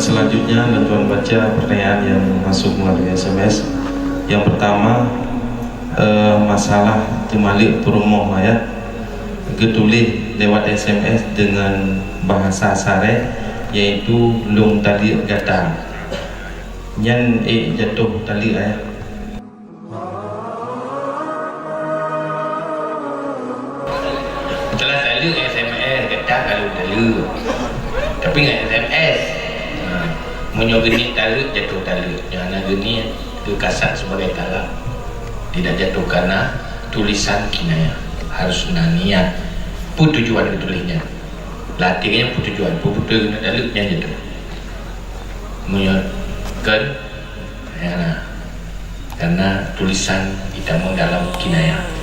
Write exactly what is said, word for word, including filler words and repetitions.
Selanjutnya, lôn tuan baca pertanyaan yang masuk melalui S M S. Yang pertama, eh, masalah teumaleuek peurumoh, ya. Geutuléh lewat S M S dengan bahasa saré, yaitu lôn taleuek gata. Nyan ék jatoh taleuek, ya. Setelah taleuek S M S, gata ka lheueh taleuek. Tapi ngon S M S. Ha, meunyoe geuniet taleuek, jatuh taleuek. Nyoe hana geuniet, geukasat sebagai talak. Tidak jatuh karena tulisan kinayah. Harus na niat. Peue tujuan geutuléh nyan? Latih nyan peue tujuan? Peue beutôi geuniet taleuek nyan jatuh? Meunyoe kon, ya, karena tulisan itamong dalam kinayah.